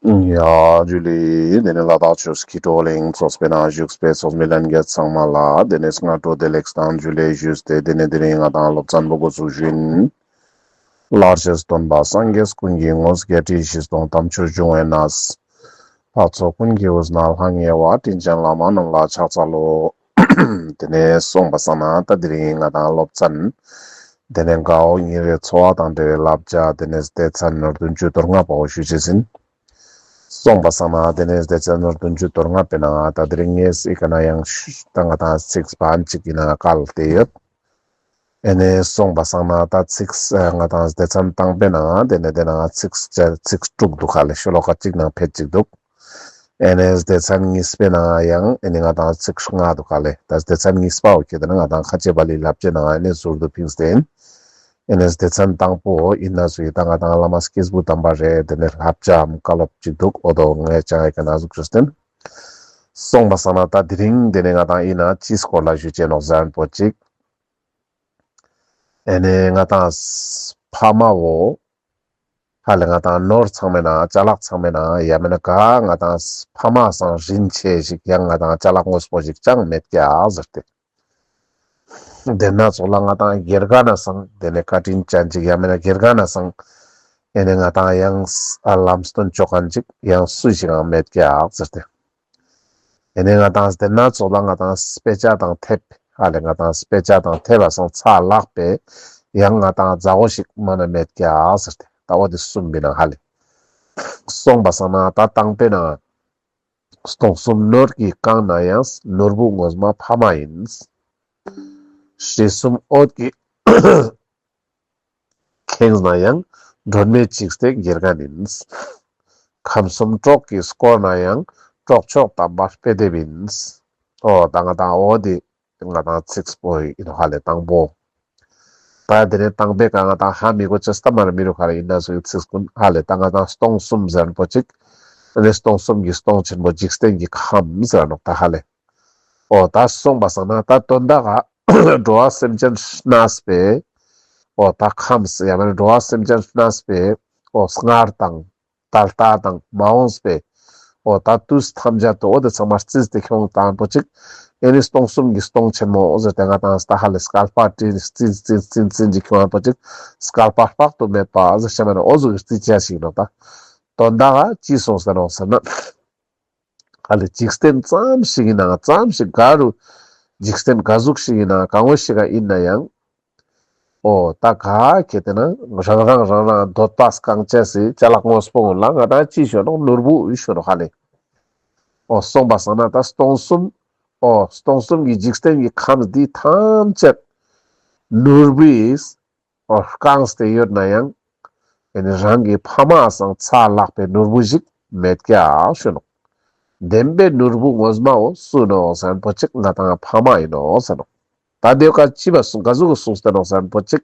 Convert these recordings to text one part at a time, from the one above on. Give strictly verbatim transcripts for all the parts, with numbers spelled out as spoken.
ཡ་ཇུ་ལེ། དེ་ནས་ལ་དྭགས་ཆོས་ཀྱི་བགྲོ་གླེང་ཚོགས་པའི་ནང་བཞུགས་པའི་ཚོགས་མི་ལྷན་རྒྱས་ཚང་མ་ལ་དེ་ནས་སྔ་དྲོ་བདེ་ལེགས་དང་ཇུ་ལེ་ཞུས་ཏེ། དེ་ནས་དེ་རིང་ང་དང་སློབ་ཚན་པོ་འགོ་ཚུགས་ཞུ་ཡིན། ལྷར་བཅས་སྟོན་པ་སངས་རྒྱས་ཀུན་གྱི་ངོ་བོ། བརྒྱད་ཁྲི་བཞི་སྟོང་དམ་ཆོས་འབྱུང་བའི་གནས། འཕགས་ཚོགས་ཀུན་གྱི་དབུས་ན་ལྷང་ངེ་བ། དྲིན་ཅན་བླ་མ་རྣམས་ལ་ཕྱག་འཚལ་ལོ། དེ་ནས་སོང་པ་སང་ན་ད་དེ་རིང་ང་དང་སློབ་ཚན། དེ་ནས་དགའ་བོ་ཉིན་རེའི་འཚོ་བ་དང་འབྲེལ་བའི་བསླབ་བྱ། དེ་ནས་སྡེ་ཚན་ནོར་བདུན་ཅུ་དོན་ལྔ་པ་བོ་ཞུ་བྱེད་ཟིན། སོང་པ་སང་ན་དེ་ནས་སྡེ་ཚན་ནོར་བདུན་ཅུ་དོན་ལྔ་པའི་ནང་ད་དེ་རིང་ངས་ཨི་ཀ་ན་ཡང་ད་ང་དང་ཚིགས་བན་གཅིག་ཡིན་ན་བཀལ་ཏེ་ཡོད། ཨེ་ནས་སོང་པ་སང་ན་ད་ཚིགས་ང་དང་སྡེ་ཚན་དང་པོའི་ནང་དེ་ནས་དེ་ནང་ཚིགས་ཚིགས་དྲུག་འདུག་ག་ལེ། ཤོ་ལོ་ཀ་གཅིག་ནང་ཕེད་གཅིག་འདུག་ཨེ་ནས་སྡེ་ཚན་གཉིས་པའི་ནང་ཡང་ཨེ་ནི་ང་དང་ཚིགས་ལྔ་འདུག་ག་ལེ། ད་སྡེ་ཚན་གཉིས་པ་འོ་ཁྱེད་དེ་ནི་ང་དང་ཁ་ཆེ་པ་ལི་ལབ་ཅེ་ནང་ཨེ་ནས་ཟུར་དུ་ཕིངས་ཏེ་ཡིན། ཨེ་ནས་སྡེ་ཚན་དང་པོ་ཡིན་ན་སུ་ཡི་ད་ང་དང་བླ་མ་སྐྱེས་བུ་དམ་པ་རེད། དེ་ནས་བསླབ་བྱའམ་བཀའ་སློབ་ཅིག་འདུག་འོ་དོ་ངས་ཅང་ཨེ་ཀ་ན་ཟུག་ཞུས་ཏེ་ཡིན། སོང་པ་སང་ན་ད་དེ་རིང་དེ་ནས་ང་དང་ཡིན་ན་ཅིའི་སྐོར་ལ་ཞུ་ཅེ་ནོག་ཟེར་ན་པོ་ཅིག་ཨེ་ནས་ང་དང་ཕ་མ་བོ་ཧ་ལས་ང་དང་ནོར་ཚང་མའི་ནང་ཅ་ལག་ཚང་མའི་ནང་ཡ་མེད་ན་ག་ང་དང་ཕ་མ་སང་རིན་ཆེ་ཞིག་ཡང་ང་དང་ཅ་ལག་དངོས་པོ་ཞིག་ཅང་མེད་ཀྱག་ཟེར་ཏེ། དེ་ན་ཚོགས་ལ་ང་དང་དགེ་རྒན་ན་སང་དེ་ནས་བཀའ་དྲིན་ཅན་ཅིག་ཡ་མེད་ན་དགེ་རྒན་ན་སང་ཨེ་ནས་ང་དང་ཡང་ལམ་སྟོན་ཅོ་མཁན་ཅིག་ཡང་སུ་ཞིག་ཡང་མེད་ཀྱག་ཟེར་ཏེ། ཡིན་ནའི་ང་དང་དེ་ན་ཚོགས་ལ་ང་དང་དཔེ་ཆ་དང་དེབ་ཧ་ལས་ང་དང་དཔེ་ཆ་དང་དེབ་ལ་སོང་ཚ་ལག་པས་ཡང་ང་དང་མཛའ་བོ་ཞིག་མ་ན་མེད་ཀྱག་ཟེར་ཏེ་ད་འོ་དེ་གསུམ་པའི་ནང་ཧ་ལས། སོང་པ་སང་ན་ད་དང་པའི་ནང་སྟོང་གསུམ་ནོར་གྱིས་བཀང་ན་ཡང་ནོར་བུ་ངོ་མ་ཕ་མ་ཡིན། སྲིད་གསུམ་འོད་ཀྱིས་ཁེངས་ན་ཡང་སྒྲོན་མེ་གཅིག་སྟེ་དགེ་རྒན་ཡིན། ཁམས་གསུམ་གྲོགས་ཀྱིས་བསྐོར་ན་ཡང་གྲོགས་མཆོག་དམ་པ་དཔེ་དེབ་ཡིན། ཨོ་ད་ང་དང་འོ་དེ་ང་དང་ཚིགས་པོ་ཡིན་ཧ་ལས་དང་པོ། ད་དེ་ནས་དང་པོའི་ཀ་ང་དང་ཧ་མི་གོ་ཅེས་ལྟ་མར་མི་རུ་ཁ་ལ་ཡིན་ན་སུའི་ཚིགས་ཀུན་ཧ་ལས་ད་ང་དང་སྟོང་གསུམ་ཟེར་པོ་ཅིག་ཨ་ནི་སྟོང་གསུམ་གྱི་སྟོང་ཆེན་པོ་འཇིག་རྟེན་གྱི་ཁམས་ཟེར་ནོག་ད་ཧ་ལས། ཨོ་ད་སོང་པ་སང་ན་ད་དོན་དག་ག་འགྲོ་བ་སེམས་ཅན་གནས་པའི་ཨོ་ད་ཁམས་ཡང་མིན་འགྲོ་བ་སེམས་ཅན་གནས་པའི་ཨོ་སྔར་དང་ད་ལྟ་དང་མ་འོངས་པའི་ཨོ་ད་དུས་ཐམས་ཅད་དུ་ཨོ་དེ་ཚང་མ་རྩིས་ཏེ་ཁྱོང་དང་པོ་ཅིག་ཨེ་ནི་སྟོང་གསུམ་གྱི་སྟོང་ཆེན་མོ་ཨོ་ཟེར་ཏེ་ང་དང་ད་ཧ་ལས་སྐལ་པ་དྲིན་རྩིས་རྩིས་རྩིས་རྩིས་ཀྱི་ཁྱོང་དང་པོ་ཅིག་སྐལ་པ་དཔག་ཏུ་མེད་པ་ཨོ་ཟེར་བཤད་མ་ན་ཨོ་ཟུག་གི་རྩིས་བྱ་ཞིག་ནོག་ད། དོན་དག་ག་ཅི་སོང་ཟེར་ནོག་ཟེར་ན། ག་ལེ་འཇིག་རྟེན་ཙམ་ཞིག་ཡིན་ནའང་ཙམ་ཞིག་ག་རུ་འཇིག་རྟེན་ག་ཟུག་ཞིག་ཡིན་ན་གང་བོ་ཞིག་ག་ཡིན་ན་ཡང་། ཨོ་ད་ག་གལ་ཏེ་ན་རང་རང་རང་རང་འདོད་པ་བསྐང་བྱ་སི་ཅ་ལག་དངོས་པོ་ལ་ང་དང་ཅི་ཞོ་ནོག་ནོར་བུ་ཡུ་ཞོ་ནོག་ཧ་ལེ། ཨོ་སོང་པ་སང་ན་ད་སྟོང་གསུམ། ཨོ་སྟོང་གསུམ་གྱི་འཇིག་རྟེན་གྱི་ཁམས་འདི་ཐམས་ཅད་ནོར་བུའི་ཨོ་བཀང་སྟེ་ཡོད་ན་ཡང་། ཨེ་ནི་རང་གི་ཕ་མ་སང་ཚ་ལག་པའི་ནོར་བུ་ཞིག་མེད་ཀྱག་ཞུ་ནོག་བདེན་པའི་ནོར་བུ་ངོ་མ་བོ་སུ་ནོག་ཟེར་པོ་ཅིག་ང་དང་ཕ་མ་ཡིན་ནོག་ཟེར་ནོག་ད་དེ་ཀ་ཅི་བ་གཟུགས་གཟུགས་གཟུགས་ཟེར་ནོག་ཟེར་པོ་ཅིག་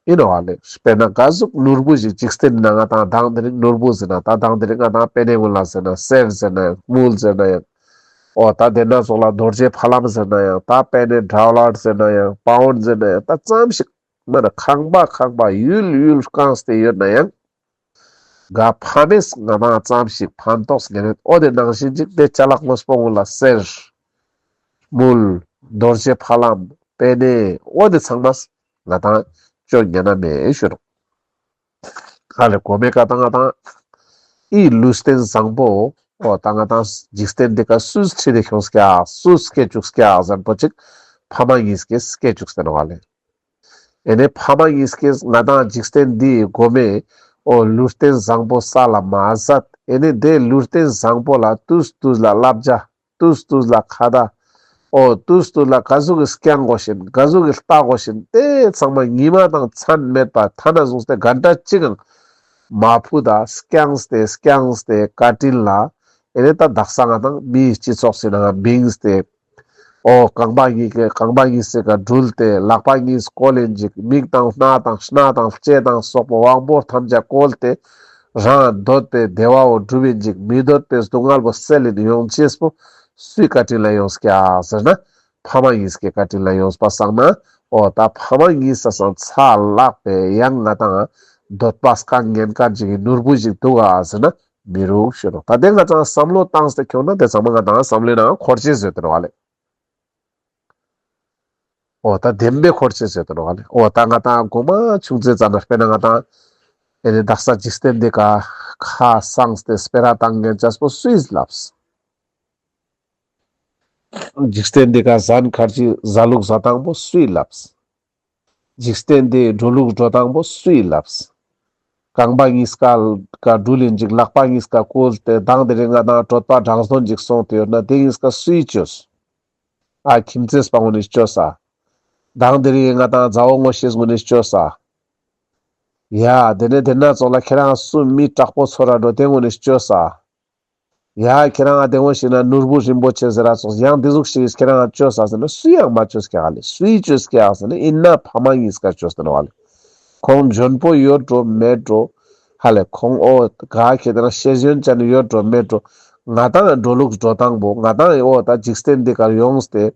ཡིན་ནོག་ཨ་ལེ། དཔེར་ན་ག་ཟུག་ནོར་བུ་ཞིག་འཇིག་རྟེན་ན་ང་དང་དང་དེ་རིང་ནོར་བུ་ཟེར་ན་ད་དང་དེ་རིང་ང་དང་པེ་ནེ་གུན་ལ་ཟེར་ན་གསེར་ཟེར་ན་ཡང་དངུལ་ཟེར་ན་ཡང་། ཨོ་ད་དེ་ན་ཚོགས་ལ་རྡོ་རྗེ་ཕ་ལམ་ཟེར་ན་ཡང་ད་པེ་ནེ་ཌོ་ལར་ཟེར་ན་ཡང་པའུན་ཟེར་ན་ཡང་ད་ཙམ་ཞིག་མ་ན་ཁང་པ་ཁང་པ་ཡུལ་ཡུལ་བཀང་སྟེ་ཡོད་ན་ཡང་། ག་ཕ་མས་ང་དང་ཙམ་ཞིག་ཕན་ཐོགས་ངེས་ནས་ཨོ་དེ་ནང་བཞིན་ཅིག་དེ་ཅ་ལག་དངོས་པོ་ངོ་ལ་གསེར། དངུལ། རྡོ་རྗེ་ཕ་ལམ། པེ་ནེ་ཨོ་དེ་ཚང་མ་ང་དང་ཅོ་ཉན་ན་མེད་ཞུ་རོགས། ཧ་ལས་གོ་མེ་ཀ་ཏང་ང་ཏང་། ཨི་ལུས་རྟེན་བཟང་པོ། ཨོ་ད་ང་ཏང་འཇིག་རྟེན་འདི་ཀ་སུས་ཁྲིད་དེ་ཁྱོངས་ཀྱག་སུས་སྐྱེ་བཅུག་ཀྱག་ཟེར་པོ་ཅིག་ཕ་མ་གཉིས་ཀས་སྐྱེ་བཅུག་ཟེར་ནོ་ཧ་ལེ། ཨེ་ནེ་ཕ་མ་གཉིས་ཀས་ང་ཏང་འཇིག་རྟེན་འདི་གོ་མེ། ཨོ་ལུས་རྟེན་བཟང་པོ་ས་ལ་མ་ཟད། ཨེ་ནེ་དེ་ལུས་རྟེན་བཟང་པོ་ལ་དུས་དུས་ལ་བསླབ་བྱ། དུས་དུས་ལ་ཁ་བརྡ། ཨོ་དུས་དུས་ལ་ག་ཟུག་གི་སྐྱང་དགོས་ཤིན་ག་ཟུག་གི་ལྟ་དགོས་ཤིན་དེ་ཚང་མ་ཉི་མ་དང་མཚན་མེད་པ་ཐ་ན་བཟུང་སྟེ་ག་འདྲ་ཅིག་ཨང་མ་ཕུད་ད་སྐྱངས་ཏེ་སྐྱངས་ཏེ་བཀའ་དྲིན་ལ་ཨེ་ནེ་ད་དག་ས་ང་དང་མིའི་སྤྱི་ཚོགས་སི་ནང་བིངས་ཏེ། ཨོ་རྐང་པ་གཉིས་ཀྱི་རྐང་པ་གཉིས་སི་ཀ་འགྲུལ་ཏེ་ལག་པ་གཉིས་བཀོལ་ལེན་ཅིག་མིག་དང་སྣ་དང་སྣ་དང་ལྕེ་དང་སོགས་པ་དབང་པོ་ཐམས་ཅད་བཀོལ་ཏེ། རང་འདོད་པའི་བདེ་བའོ་སྒྲུབ་ཡིན་ཅིག་མི་འདོད་པའི་སྡུག་བསྔལ་པོ་སེལ་ཡིན་ཡོང་ཅེས་པོ་སུའི་བཀའ་དྲིན་ལ་ཡོངས་ཀྱག་ཟེར་ན། ཕ་མ་གཉིས་ཀྱི་བཀའ་དྲིན་ལ་ཡོངས་པ་སང་ན། ཨོ་ད་ཕ་མ་གཉིས་ས་སང་ཚ་ལག་པའི་ཡང་ང་དང་འདོད་པ་སྐང་ཉན་མཁན་ཅིག་གི་ནོར་བུ་ཞིག་འདུག་ག་ཟེར་ན། མི་རུང་ཞུ་རོགས། ད་དེ་ང་ཚང་བསམ་བློ་བཏང་སྟེ་ཁྱོང་ན་དེ་ཚང་མ་ང་ཚང་བསམ་བློའི་ནང་འཁོར་ཆེན་བཟོས་དེ་རོགས་ལེ། འོ་ད་བདེན་པའི་འཁོར་ཆེན་བཟོས་དེ་རོགས་ལེ། འོ་ད་ང་ཚང་གོང་མ་ཆུང་ཚེ་ཙ་ན་དཔེར་ན་ང་ཚང་ཨེ་ནི་དག་ས་འཇིག་རྟེན་འདི་ཀ་ཁ་སངས་ཏེ་སྤེ་ར་བཏང་ངན་ཅས་པོ་སུས་ལབས། འཇིག་རྟེན་འདི་ཀ་ཟན་ཁར་གྱི་ཟ་ལུགས་ཟ་སྟངས་པོ་སུས་ལབས། འཇིག་རྟེན་འདི་འགྲོ་ལུགས་འགྲོ་སྟངས་པོ་སུས་ལབས། རྐང་པ་གཉིས་ཀ་ཀ་འགྲུལ་ཡིན་ཅིག་ལག་པ་གཉིས་ཀ་བཀོལ་ཏེ་མདང་དེ་རིང་ང་དང་གྲོད་པ་གྲང་སོང་ཅིག་སོང་དེ་ཡོད་ན་དེ་གཉིས་ཀ་སུས་བཅོས། ཨ་ཁྱིམ་མཚེས་པ་ངོ་ནས་བཅོས་ས། མདང་དེ་རིང་ང་དང་མཛའ་བོ་ངོ་ཤེས་ངོ་ནས་བཅོས་ས། ཡ་དེ་ནས་དེ་ན་ཚོགས་ལ་ཁྱེད་རང་སུ་མི་དྲག་པོ་ཚོ་ར་འགྲོ་དེ་ངོ་ནས་བཅོས་ས། ཡ་ཁྱེད་རང་ཨ་དེ་ངོ་ཤེས་ན་ནོར་བུ་རིན་པོ་ཆེ་ཟེར་ར་ཚོགས་ཡང་དེ་ཟུག་ཤིག་ཁྱེད་རང་བཅོས་ས་ཟེར་ན་སུ་ཡང་མ་བཅོས་ཀྱག་ལེ། སུའི་བཅོས་ཀྱག་ཟེར་ན་ཡིན་ན་ཕ་མ་གཉིས་ཀ་བཅོས་ཟེར་ནོ་ལེ། ཁོང་འཇོན་པོ་ཡོད་འགྲོ་མེད་འགྲོ། ཧ་ལེ་ཁོང་ཨོ་ག་ཁྱེད་རང་ཤེས་ཡོན་ཅན་ཡོད་འགྲོ་མེད་འགྲོ། ང་དང་འགྲོ་ལུགས་འགྲོ་སྟངས་པོ་ང་དང་ཨོ་ད་འཇིག་རྟེན་འདི་གར་ཡོངས་ཏེ།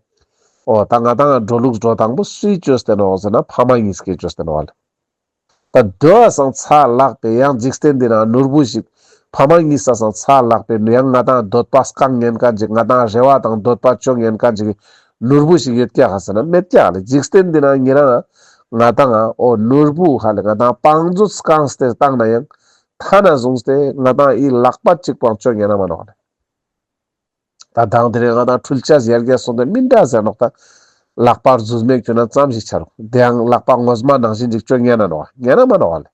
ཨོ་ད་ང་དང་འགྲོ་ལུགས་འགྲོ་སྟངས་པོ་སུའི་བཅོས་ཏེ་ནོ་ཟེར་ན་ཕ་མ་གཉིས་ཀས་བཅོས་ཏེ་ནོ་ལེ། ད་འདོད་པ་སང་ཚ་ལག་པའི་ཡང་འཇིག་རྟེན་འདི་ན་ནོར་བུ་ཞིག་ཕ་མ་གཉིས་ས་སང་ཚ་ལག་པའི་ཡང་ང་དང་འདོད་པ་སྐང་ཉན་མཁན་ཅིག་ང་དང་རེ་བ་དང་འདོད་པ་ཅོ་ཉན་མཁན་ཅིག་ནོར་བུ་ཞིག་ཡོད་ཀྱག་ཟེར་ན་མེད་ཀྱག་ལེ། འཇིག་རྟེན་འདི་ན་ཉེ་རང་ང་དང་ཨོ་ནོར་བུ་ཧ་ལེ་ང་དང་བང་མཛོད་སྐངས་ཏེ་བཏང་ན་ཡང་ཐ་ན་བཟུང་སྟེ་ང་དང་ཨི་ལག་པ་གཅིག་པང་ཅོ་ཉན་ན་མ་ནོག་ལེ། ད་དང་དེ་རིང་ང་དང་འཕྲུལ་ཆས་ཡར་རྒྱས་སོང་སྟེ་མི་འདྲ་ཟེར་ནོག་ད། ལག་པར་འཛུལ་མེད་གྱུར་ན་ཙམ་ཞིག་ཆ་རུག་དེ་ཡང་ལག་པ་ངོ་མ་ནང་བཞིན་ཅིག་ཅོ་ཉན་ན་ནོག་ཉན་ན་མ་ནོག་ལེ།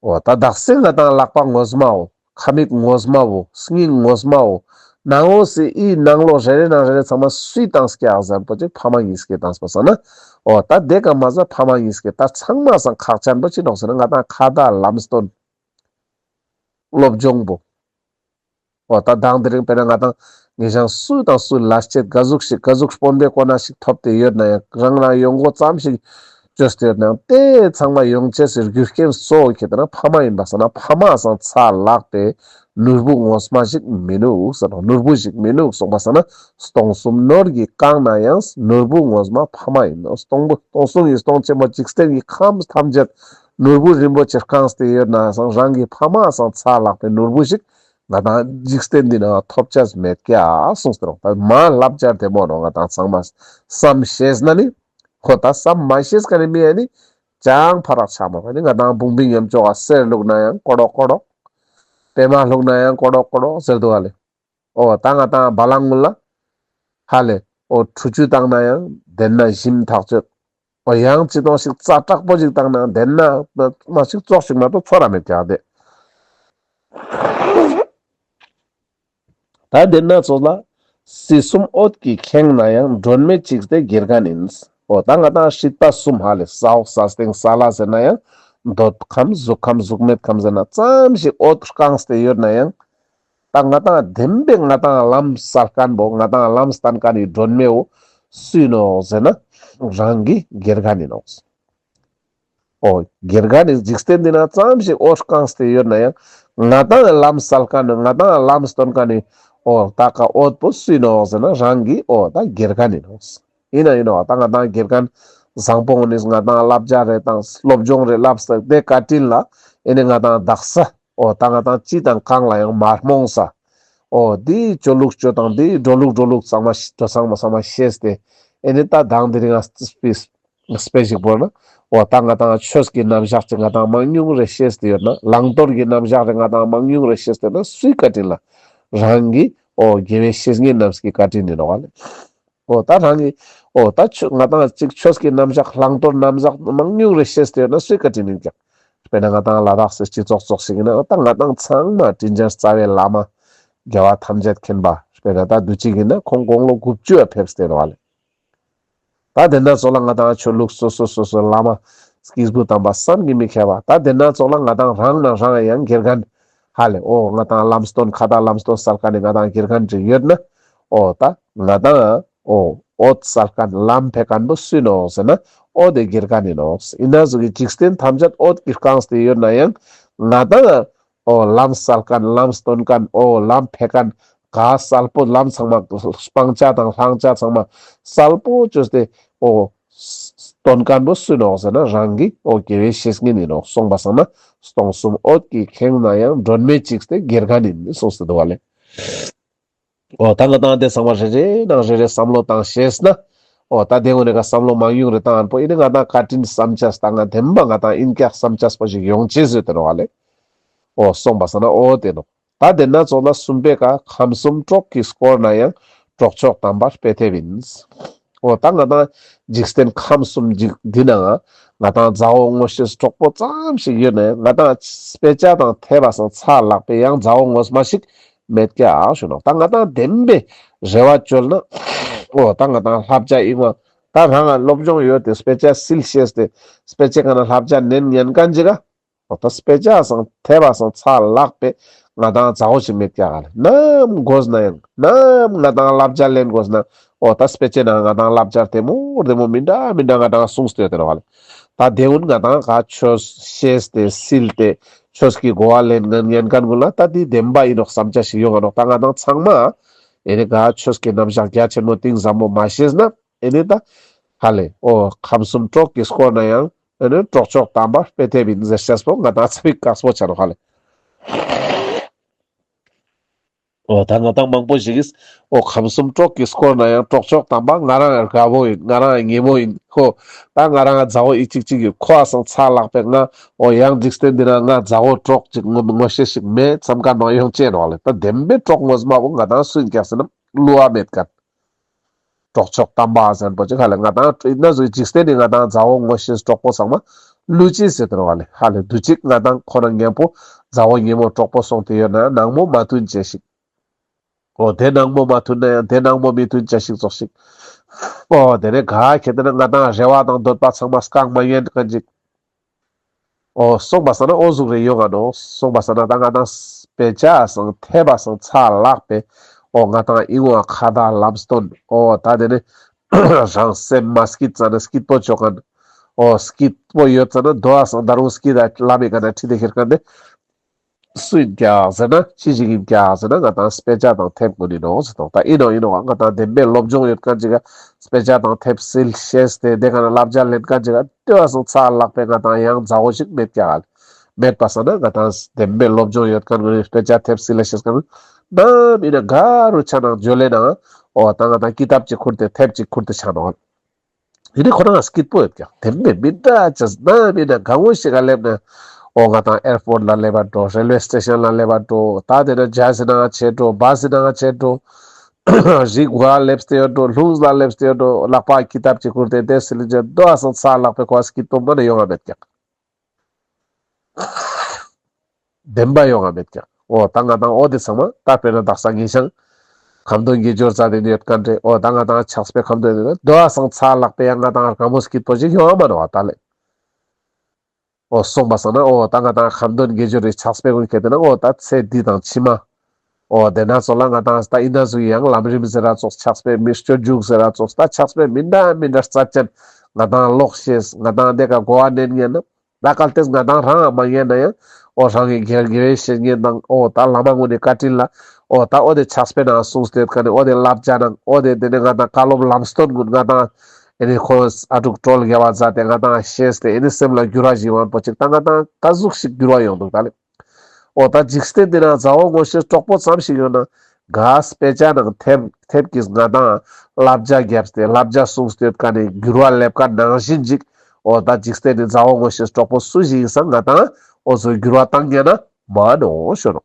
འོ་ད་དག་སེ་ང་དང་ལག་པ་ངོ་མ་འོ། ཁ་མིག་ངོ་མ་འོ། སྙིང་ངོ་མ་འོ། ནང་འོ་སི་ཨི་ནང་ལོགས་རེ་རེ་ནང་རེ་རེ་ཚང་མ་སུས་བཏང་སྐྱག་ཟེར་པོ་ཅིག་ཕ་མ་གཉིས་ཀས་བཏང་སོང་ཟེར་ན། འོ་ད་དེ་ག་མ་ཟ་ཕ་མ་གཉིས་ཀས་ད་ཚང་མ་སང་ཁག་ཅན་པོ་ཅི་ནོག་ཟེར་ན་ང་དང་ཁ་བརྡ་ལམ་སྟོན། སློབ་སྦྱོང་པོ། འོ་ད་དང་དེ་རིང་དཔེར་ན་ང་དང་ངེད་ཅག་སུ་དང་སུ་ལ་སྐྱེད་ག་ཟུག་ཞིག་ག་ཟུག་དཔོན་པོའི་གོ་ན་ཞིག་ཐོབ་སྟེ་ཡོད་ན་ཡང་རང་རང་ཡོང་སྒོ་ཙམ་ཞིག་བཅོས་ཏེ་ཡོད་ན་ཡང་དེ་ཚང་མ་ཡོང་ཆེད་སི་རྒྱུ་རྐྱེན་གཙོ་བོ་ཁྱེད་ན་ཕ་མ་ཡིན་པ་སང་ན་ཕ་མ་སང་ཚ་ལག་པའི་ནོར་བུ་ངོ་མ་ཞིག་མི་ནུག་ཟེར་ནོག་ནོར་བུ་ཞིག་མི་ནུག་གསུངས་པ་སང་ན་སྟོང་གསུམ་ནོར་གྱིས་བཀང་ན་ཡང་ནོར་བུ་ངོ་མ་ཕ་མ་ཡིན་ནོག་སྟོང་བུ་སྟོང་གསུམ་གྱི་སྟོང་ཆེན་པོ་འཇིག་རྟེན་གྱི་ཁམས་ཐམས་ཅད་ནོར་བུ་རིན་པོ་ཆེ་བཀང་སྟེ་ཡོད་ན་སང་རང་གི་ཕ་མ་སང་ཚ་ལག་པའི་ནོར་བུ་ཞིག་ང་དང་འཇིག་རྟེན་འདི་ན་ཐོབ་ཆས་མེད་ཀྱག་གསུངས་ཏེ་རོགས་ད་མ་ལབ་བྱར་དེ་མོ་ནོ་ང་དང་ཚང་མ་བསམ་ཤེས་ན་ནི་ཁོ་ད་བསམ་མ་ཤེས་ཀ་ནི་མི་ཡ་ནི་ཅང་ཕ་རག་ཆགས་མ་པ་ནི་ང་དང་བུང་བུ་ཉམས་ཆོག་ག་གསེར་བླུགས་ན་ཡང་ཀོ་རོག་ཀོ་རོག་པད་མ་བླུགས་ན་ཡང་ཀོ་རོག་ཀོ་རོག་ཟེར་འདུག་ག་ལེ། ཨོ་ད་ང་དང་བ་ལང་ངུ་ལ་ཧ་ལེ་ཨོ་ཁྲུ་ཆུ་བཏང་ན་ཡང་དེན་ན་ཞིམ་ཐག་ཆོད། ཨོ་ཡང་ཅི་དོང་ཞིག་རྩ་དྲག་པོ་ཞིག་བཏང་ན་དེན་ན་མ་ཞིག་བཙོག་ཞིག་མ་གཏོགས་ཚོར་ར་མེད་ཀྱག་དེ། ད་དེ་ན་ཚོ་ལ། སྲིད་གསུམ་འོད་ཀྱིས་ཁེངས་ན་ཡང་སྒྲོན་མེ་གཅིག་སྟེ་དགེ་རྒན་ཡིན། འོ་ད་ང་དང་སྲིད་པ་གསུམ་ཧ་ལེ་ས་འོག་ས་སྟེང་ས་བླ་ཟེར་ན་ཡང་། འདོད་ཁམས་གཟུགས་ཁམས་གཟུགས་མེད་ཁམས་ཟེར་ན་ཙམ་ཞིག་འོད་བཀང་སྟེ་ཡོད་ན་ཡང་། ད་ང་དང་བདེན་པའི་ང་དང་ལམ་སལ་མཁན་པོ་ང་དང་ལམ་སྟོན་མཁན་ནི་སྒྲོན་མེ་བོ་སུ་ཡིན་ནོག་ཟེར་ན། རང་གི་དགེ་རྒན་ཡིན་ནོག། ཨོ། དགེ་རྒན་ནི་འཇིག་རྟེན་འདི་ན་ཙམ་ཞིག་འོད་བཀང་སྟེ་ཡོད་ན་ཡང་། ང་དང་ལམ་སལ་མཁན་ནི་ང་དང་ལམ་སྟོན་མཁན་ནི། ཨོ། ད་ཀ་འོད་པོ་སུ་ཡིན་ནོག་ཟེར་ན་རང་གི་ཨོ་ད་དགེ་རྒན་ཡིན་ནོག། ཡིན་ན་ཡིན་ནོག་ད་ང་དང་དགེ་རྒན་བཟང་པོ་ནི་ང་དང་བསླབ་བྱ་རེ་དང་སློབ་སྦྱོང་རེ་བསླབས་ས་དེ་བཀའ་དྲིན་ལ་ཨེ་ནི་ང་དང་དག་ས་ཨོ་ད་ང་དང་ཅི་དང་གང་ལ་ཡང་མ་རྨོངས་ས། ཨོ་དེའི་སྤྱོད་ལུགས་སྤྱོད་སྟངས་དེའི་འགྲོ་ལུགས་འགྲོ་ལུགས་ཚང་མ་ཤ་འགྲོ་ཚང་མ་ཚང་མ་ཤེས་ཏེ་ཨེ་ནི་ད་དང་དེ་རིང་ང་སྤེ་སྤེ་ཞིག་བོར་ན། འོ་ད་ང་དང་ཆོས་ཀྱི་རྣམ་གཞག་ཅིག་ང་དང་མང་ཉུང་རེ་ཤེས་ཏེ་ཡོད་ན། བླང་དོར་གྱི་རྣམ་གཞག་རེ་ང་དང་མང་ཉུང་རེ་ཤེས་ཏེ་ཡོད་ན་སུའི་བཀའ་དྲིན་ལ། རང་གི་འོ་དགེ་བའི་བཤེས་གཉེན་རྣམས་ཀྱི་བཀའ་དྲིན་ཡིན་ནོག་ལེ། འོ་ད་རང་གི་འོ་ད་ཆོས་ང་དང་ཅིག་ཆོས་ཀྱི་རྣམ་གཞག་བླང་དོར་རྣམ་གཞག་མང་ཉུང་རེ་ཤེས་ཏེ་ཡོད་ན་སུའི་བཀའ་དྲིན་ཡིན་ཀྱང་། དཔེར་ན་ང་དང་ལ་དྭགས་སི་སྤྱི་ཚོགས་ཚོགས་ཤིག་ཡིན་ན་འོ་ད་ང་དང་ཚང་མ་དྲིན་ཅན་རྩ་བའི་བླ་མ་རྒྱལ་བ་ཐམས་ཅད་མཁྱེན་པ་དཔེར་ན་ད་བདུད་ཅིག་ཡིན་ན་ཁོང་དགུང་ལོ་དགུ་བཅུ་ཡ་ཕེབས་ཏེ་ཡོད་ནོག་ལེ། ད་དེ་ན་ཚོགས་ལ་ང་དང་ཆོས་ལུགས་སོ་སོ་སོ་སོའི་བླ་མ་སྐྱེས་བུ་དམ་པ་བསམ་གྱིས་མི་ཁྱབ་པ། ད་དེ་ན་ཚོགས་ལ་ང་དང་རང་ན་རང་ཡང་དགེ་རྒན་ཧ་ལེ་ཨོ་ང་དང་ལམ་སྟོན་ཁ་ད་ལམ་སྟོན་སལ་མཁན་ནི་ང་དང་དགེ་རྒན་ཅིག་ཡོད་ན། ཨོ་ད་ང་དང་ཨོ་འོད་སལ་མཁན་ལམ་ཕེབས་མཁན་པོ་སུ་ཡིན་ནོག་ཟེར་ན་ཨོ་དེ་དགེ་རྒན་ཡིན་ནོག། ཡིན་ན་ཟུག་གི་འཇིག་རྟེན་ཐམས་ཅད་འོད་ཀྱིས་བཀང་སྟེ་ཡོད་ན་ཡང་ང་དང་ཨོ་ལམ་སལ་མཁན་ལམ་སྟོན་མཁན་ཨོ་ལམ་ཕེབས་མཁན་ག་གསལ་པོ་ལམ་ཚང་མ་སྤང་བྱ་དང་བླང་བྱ་ཚང་མ་གསལ་པོ་བཅོས་ཏེ་ཨོ་ སྟོན་མཁན་པོ་སུ་ཡིན་ནོག་ཟེར་ན་རང་གི་ཨོ་དགེ་བའི་བཤེས་གཉེན་ཡིན་ནོག། སོང་པ་སང་ན་སྟོང་གསུམ་འོད་ཀྱིས་ཁེངས་ན་ཡང་། སྒྲོན་མེ་གཅིག་སྟེ་དགེ་རྒན་ཡིན་གསུངས་ཏེ་འདུག་ག་ལེ། ཨོ་ད་ང་དང་དེ་ཚང་མ་རེ་རེ་ནང་རེ་རེ་བསམ་བློ་བཏང་ཤེས་ན། ཨོ་ད་དེ་ངོ་ནས་ཀ་བསམ་བློ་མང་ཡུང་རེ་བཏང་ཨན་པོ་ཨེ་ནི་ང་དང་བཀའ་དྲིན་བསམ་ཆས་ད་ང་བདེན་པ་ང་དང་ཨིན་ཀྱག་བསམ་ཆས་པོ་ཞིག་ཡོང་ཅེས་བཟོས་ཏེ་འདུག་ག་ལེ། ཨོ་སོང་པ་སང་ན་ཨོ་དེ་ནོ། ད་དེ་ན་ཚོགས་ལ་གསུམ་པའི་ཀ་ཁམས་གསུམ་གྲོགས་ཀྱིས་བསྐོར་ན་ཡང་། གྲོགས་མཆོག་དམ་པ་དཔེ་ཐེབས་ཡིན། ཨོ་ད་ང་དང་འཇིག་རྟེན་ཁམས་གསུམ་འཇིག་འདི་ན་ང་དང་མཛའ་བོ་ངོ་ཤེས་གྲོགས་པོ་ཙམ་ཞིག་ཡོད་ནས་ང་དང་དཔེ་ཆ་དང་ཐེབས་པ་སང་ཚ་ལག་པའི་ཡང་མཛའ་བོ་ངོ་མ་ཞིག་མེད་ཀྱག་ཞུ་ནོ། ད་ང་དང་བདེན་པའི་རེ་བ་བཅོལ་ན། ཨོ་ད་ང་དང་བསླབ་བྱ་ཨིན་བ། ད་རང་ང་སློབ་སྦྱོང་ཡོད་དེ་དཔེ་ཆ་སིལ་ཤེས་ཏེ་དཔེ་ཆ་ག་ན་བསླབ་བྱ་ནན་ཉན་མཁན་ཅིག་ག་ཨོ་ད་དཔེ་ཆ་སང་ཐེབས་པ་སང་ཚ་ལག་པའི་ང་དང་མཛའ་བོ་ཞིག་མེད་ཀྱག་ག་ལེ། ནམ་དགོས་ན་ཡང་ནམ་ང་དང་བསླབ་བྱ་ལེན་དགོས་ན་ཨོ་ད་དཔེ་ཆའི་ནང་ང་དང་བསླབ་བྱ་དེ་མོ་དེ་མོ་མི་འདྲ་མི་འདྲ་ང་དང་གསུངས་ཏེ་ཡོད་དེ་རོ་ག་ལེ། ད་དེ་ཀུན་ང་དང་ག་ཆོས་ཤེས་ཏེ་སིལ་ཏེ་ཆོས་ཀྱི་གོ་བ་ལེན་ངན་ཉན་མཁན་ཀུན་ལ་ད་དེ་བདེན་པ་ཡིན་ནོག་བསམ་བྱ་ཞིག་ཡོང་ང་ནོག། ད་ང་དང་ཚང་མ་ཨེ་ནི་ག་ཆོས་ཀྱི་རྣམ་གཞག་རྒྱ་ཆེན་མོ་གཏིང་ཟབ་མོ་མ་ཤེས་ན་ཨེ་ནི་ད་ཧ་ལེ་ཨོ་ཁམས་གསུམ་གྲོགས་ཀྱིས་བསྐོར་ན་ཡང་། ཨེ་ནི་གྲོགས་མཆོག་དམ་པ་དཔེ་ཐེབས་ཡིན་ཟེར་ཤེས་པོ་ང་དང་ཚ་བིག་དཀགས་པོ་ཆ་ནོག་ཧ་ལེ། ཨོ་ད་ང་དང་མང་པོ་ཞིག་གིས་ཨོ་ཁམས་གསུམ་གྲོགས་ཀྱིས་བསྐོར་ན་ཡང་གྲོགས་མཆོག་དམ་པ་ང་རང་དགའ་བོ་ཡིན། ང་རང་ཉེ་མོ་ཡིན། ཁོ་ད་ང་རང་མཛའ་བོ་ཨི་གཅིག་གཅིག་ཡོད། ཁོ་ཨ་སང་ཚ་ལག་པའི་ང་ཨོ་ཡང་འཇིག་རྟེན་འདི་ན་ང་མཛའ་བོ་གྲོགས་གཅིག་ངོ་ངོ་ཤེས་ཤིག་མེད་བསམ་མཁན་མང་ཡོང་ཅེས་ནོག་ལེ། ད་བདེན་པའི་གྲོགས་ངོ་མ་བོ་ང་དང་སུ་ཡིན་ཀྱག་ཟེར་ན་བསླུ་བ་མེད་མཁན། གྲོགས་མཆོག་དམ་པ་ཟེར་པོ་ཅིག་ཧ་ལེ་ང་དང་ན་ཟུག་འཇིག་རྟེན་ནི་ང་དང་མཛའ་བོ་ངོ་ཤེས་གྲོགས་པོ་ཚང་མ་བསླུ་ཅེས་ཟེར་དེ་རོ་ཧ་ལེ། ཧ་ལེ་དུས་གཅིག་ང་དང་ཁོ་རང་མཉམ་པོ་མཛའ་བོ་ཉེ་མོ་གྲོགས་པོ་སོང་སྟེ་ཡོད་ན་ནང་མོ་མ་མཐུན་ཅེས་ཤིག་ཨོ་དེ་ནང་མོ་མ་མཐུན་ན་ཡང་དེ་ནང་མོ་མི་མཐུན་ཅེས་ཤིག་ཙོགས་ཤིག་ཨོ་དེ་ནས་ག་ཁེ་དེ་ན་ང་དང་རེ་བ་དང་འདོད་པ་ཚང་མ་སྐང་མ་ཉན་མཁན་ཅིག་ཨོ་སོང་པ་སང་ན་ཨོ་ཟུག་རེ་ཡོང་ང་ནོ། སོང་པ་སང་ན་ད་ང་དང་དཔེ་ཆ་སང་ཐེབས་པ་སང་ཚ་ལག་པའི་ཨོ་ང་དང་ཨིན་བ་ཁ་བརྡ་ལམ་སྟོན་ཨོ་ད་དེ་ནི་རང་སེམས་མ་སྐྱིད་ཙ་ན་སྐྱིད་པོ་ཆོག་མཁན། ཨོ་སྐྱིད་པོ་ཡོད་ཙ་ན་དོ་བ་སང་ད་རུང་སྐྱིད་ད་ལམ་མི་ག་ན་ཁྲི་དེ་ཁེར་མཁན་དེ་སུ་ཡིན་ཀྱག་ཟེར་ན་ཅི་ཞིག་ཡིན་ཀྱག་ཟེར་ན་ང་དང་དཔེ་ཆ་དང་ཐེབས་ཀུན་ཡིན་ནོ་ཟེར་དོ། ད་ཨིན་ནོ་ཨིན་ནོ་ང་དང་བདེན་པའི་སློབ་སྦྱོང་ཡོད་མཁན་ཅིག་ག་དཔེ་ཆ་དང་ཐེབས་སིལ་ཤེས་ཏེ་དེ་ག་ན་བསླབ་བྱ་ལེན་མཁན་ཅིག་ག་ལྟོས་སོང་ཚ་ལག་པའི་ང་དང་ཡང་མཛའ་བོ་ཞིག་མེད་ཀྱག་མེད་པ་སང་ན་ང་དང་བདེན་པའི་སློབ་སྦྱོང་ཡོད་མཁན་ཀུན་དཔེ་ཆ་ཐེབས་སིལ་ཤེས་མཁན་ནམ་ཡིན་ན་ག་རུ་ཆ་ནང་འཇོ་ལེ་ནང་ཨོ་ད་ང་དང་ཀི་ཏབ་ཅིག་ཁུར་ཏེ་ཐེབས་ཅིག་ཁུར་ཏེ་ཆ་ནོ། དེ་ནི་ཁོ་རང་སྐྱིད་པོ་ཡོད་ཀྱང་དེ་མིན་མི་འདྲ་ཅེས་ན་མི་འདྲ་གང་བོ་ཞིག་ག་སླེབས་ན་ཨོ་ང་དང་ཨེར་པོར་ལ་སླེབས་པ་འགྲོ། རེལ་ཝེ་སི་ཊེ་ཤན་ལ་སླེབས་པ་འགྲོ། ད་དེ་ན་ཇ་ཟི་ནང་ཆེ་འགྲོ། བ་ཟི་ནང་ཆེ་འགྲོ། རི་གུ་ལ་སླེབས་ཏེ་ཡོད་འགྲོ། ལྷུང་ལ་སླེབས་ཏེ་ཡོད་འགྲོ། ལག་པ་ཀི་ཏབ་ཅིག་ཁུར་ཏེ་དེ་སི་ལིང་ཅན་དོ་ཨ་སང་ཚ་ལག་པའི་ཁོ་སྐྱིད་པོ་མ་ནི་ཡོང་བ་མེད་ཀྱང་། བདེན་པ་ཡོང་བ་མེད་ཀྱང་། ཨོ་ད་ང་དང་ཨོ་དེ་ཚང་མ་ད་དཔེར་ན་དག་ས་ངེས་ཤང་། ཁ་འདོན་དགེ་སྦྱོར་རྩ་དེ་ནི་ཡོད་མཁན་རེད། ཨོ་ད་ང་དང་ཕྱག་དཔེ་ཁ་འདོན་དེ་ནི་དོ་ཨ་སང་ཚ་ལག་པའི་ཡང་ང་དང་དགའ་མོ་སྐྱིད་པོ་ཞིག་ཡོང་བ་མ་ནོ་བ་ད་ལེ། ཨོ་སོང་པ་སང་ན་ཨོ་ད་ང་དང་ཁ་འདོན་དགེ་སྦྱོར་རེ་ཕྱག་དཔེ་ཀུན་ཁེ་དེ་ན་ཨོ་ད་ཚེ་འདི་དང་ཕྱི་མ། ཨོ་དེ་ན་ཚོ་ལ་ང་དང་ད་ཨི་ན་ཟུ་ཡང་ལམ་རིམ་ཟེར་ར་ཙོགས་ཕྱག་དཔེ་མི་སྤྱོད་འཇུག་ཟེར་ར་ཙོགས་ད་ཕྱག་དཔེ་མི་འདྲ་མི་འདྲ་རྩ་ཅན་ང་དང་ཀློག་ཤེས་ང་དང་དེ་ག་གོ་བ་ནན་ངེ་ན། ད་གལ་ཏེ་ང་དང་རང་མ་ཉན་ན་ཡང་ཨོ་རང་གི་དགེ་དགེ་བའི་བཤེས་གཉེན་དང་ཨོ་ད་བླ་མ་ངོ་ནས་བཀའ་དྲིན་ལ་ཨོ་ད་ཨོ་དེ་ཕྱག་དཔེ་ནང་གསུངས་ཏེ་ཡོད་མཁན་ནི་ཨོ་དེ་བསླབ་བྱ་ནང་ཨོ་དེ་དེ་ནས་ང་དང་བཀའ་སློབ་ལམ་སྟོན་ཀུན་ང་དང་ཨེ་ནི་ཁོ་ཨ་དྲུག་སྒྲོལ་དགེ་བ་མཛད་དེ་ང་དང་ཤེས་ཏེ་ཨེ་ནི་སེམས་ལ་འགྱུར་བ་ཞིག་ཡོང་བ་པོ་ཅིག་ད་ང་དང་ག་ཟུག་ཞིག་འགྱུར་བ་ཡོང་འདུག་ད་ལེ། ཨོ་ད་འཇིག་རྟེན་འདི་ན་མཛའ་བོ་ངོ་ཤེས་གྲོགས་པོ་ཙམ་ཞིག་ཡོད་ན། ག་དཔེ་ཆ་ནང་ཐེབས་ཐེབས་ཀྱིས་ང་དང་བསླབ་བྱ་བརྒྱབ་སྟེ་བསླབ་བྱ་གསུངས་ཏེ་ཡོད་མཁན་ནི་འགྱུར་བ་སླེབས་མཁན་ནང་བཞིན་ཅིག་ཨོ་ད་འཇིག་རྟེན་ནི་མཛའ་བོ་ངོ་ཤེས་གྲོགས་པོ་སུ་ཞིག་ཡིན་ཙང་ང་དང་ཨོ་ཚོ་འགྱུར་བ་བཏང་ཉན་ན་མ་ནོ་ཞུ་ནོ།